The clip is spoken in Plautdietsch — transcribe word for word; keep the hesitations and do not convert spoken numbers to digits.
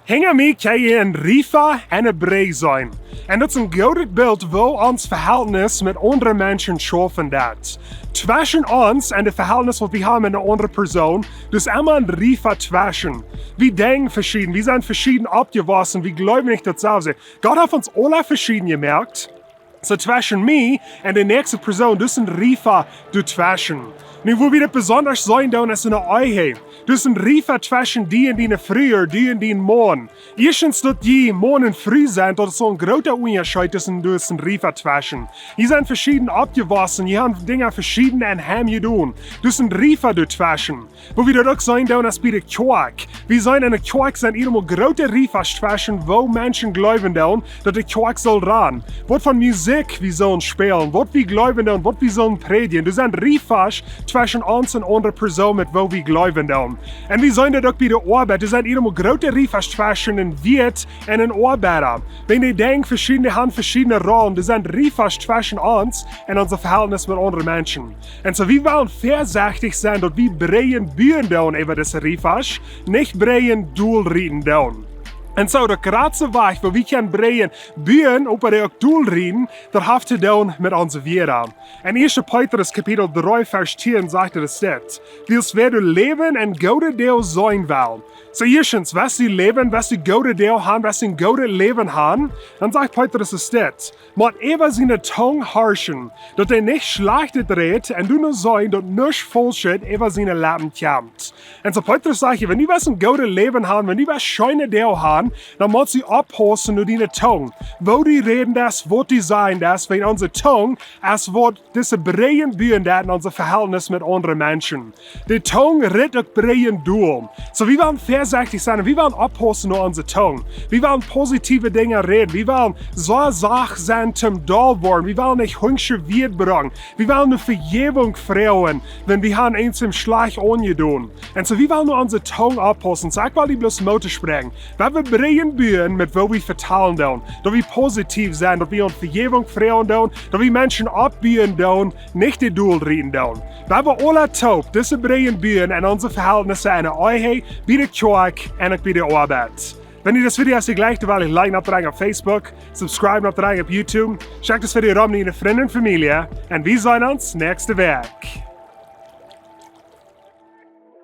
Hinja mie kjenn jie een Riefa un een Brigj seenen. Un daut es een goodet Bilt, woo ons Vehältnis met aundre Menschen schaufen deit. Tweschen ons un daut Vehältnis, waut wie haben met eene aundre Persoon, daut es emma een Riefa tweschen. Wie denkjen veschieden, wie sent veschieden oppjewossen, wie jleewen nich daut selwje. Gott haft ons aula veschieden jemoakt. Soo tweschen mie un de näakjste Persoon, daut es een Riefa doatweschen. Nu, woo wie daut besonda seenen doonen, es enne Ehe. Daut es een Riefa tweschen die un diene Fru, die un dien Maun. Ieeschtens daut jie Maun un Fru sent, daut es soon groota Unjascheet, daut es een, daut es een Riefa tweschen. Jie sent veschieden oppjewossen, jie haben Dinja veschieden aun am jedonen. Daut es een Riefa doatweschen. Woo wie daut uk seenen doonen, es bie de Kjoakj. Wie seenen enne Kjoakj sent emol groote Riefasch tweschen, woo Menschen jleewen doonen, daut de Kjoakj saul rannen. Waut fa Musikj wie sellen spälen, waut wie jleewen doonen, waut wie sellen prädjen. Daut sent Riefasch tweschen ons un aundre Persoon met woo wie jleewen doonen. Un wie seenen daut uk bie de Oabeit. Daut sent emol groote Riefasch tweschen een Wieet un een Oabeida. Wan dee denkjen veschieden, dee haben veschiedne Rollen. Daut sent Riefasch tweschen ons un ons Vehältnis met aundre Menschen. Un soo, wie wellen väasechtich sennen, daut wie Brijen buen doonen äwa dise Riefasch, nich Brijen dol rieten doonen. Un soo, de jratste Wajch, woo wie kjennen Brijen buen, oba dee uk dol rieten, daut haft to doonen met onse Wieed. En ieeschte Petrus Kapitel dree Varsch tieen sajcht et dit: Wiels wäa doa läwen un goode Doag seenen well. Soo ieeschtens, west du läwen, west du goode Doag haben, west du een goodet Läwen haben, dan sajcht Petrus dit: Mott äwa siene Tung horchen, daut hee nich Schlajchtet rät, un doano seenen, daut nuscht Faulschet äwa siene Leppen kjemt. Un soo Petrus sajcht, wan du west een goodet Läwen haben, wan du west scheene Doag haben, dan motst du oppaussen no diene Tung. Woo du räden deist, waut du sajen deist, wiels onse Tung es waut dise Brijen buen deit en ons Vehältnis met aundre Menschen. De Tung ritt uk Brijen dol. Soo, wie wellen väasechtich sennen, wie wellen oppaussen no onse Tung. Wie wellen positive Dinja räden. Wie wellen soo sacht sennen toom doll woaren. Wie wellen nich hunjsche Wieed brucken. Wie wellen no Vejäwunk froagen, wan wie haben eent schlajcht aunjedonen. Un soo, wie wellen no onse Tung oppaussen. Soo, ekj well die bloos Moot toospräakjen. Wan wie Brijen buen met woo wie vetalen doonen, daut wie positiv sent, daut wie om Vejäwunk froagen doonen, daut wie Menschen oppbuen doonen, nich dee dol rieten doonen. Wan wie aula toop dise Brijen buen en onse Vehältnisse, enne Ehe, bie de Kjoakj un uk bie de Oabeit. Wan die dit Video jejlikjt haft, dan well ekj like oppdrekjen opp Facebook, subscribe oppdrekjen opp YouTube, schekj dit Video rom no diene Frind un Famielje, un wie seenen ons näakjste Wäakj.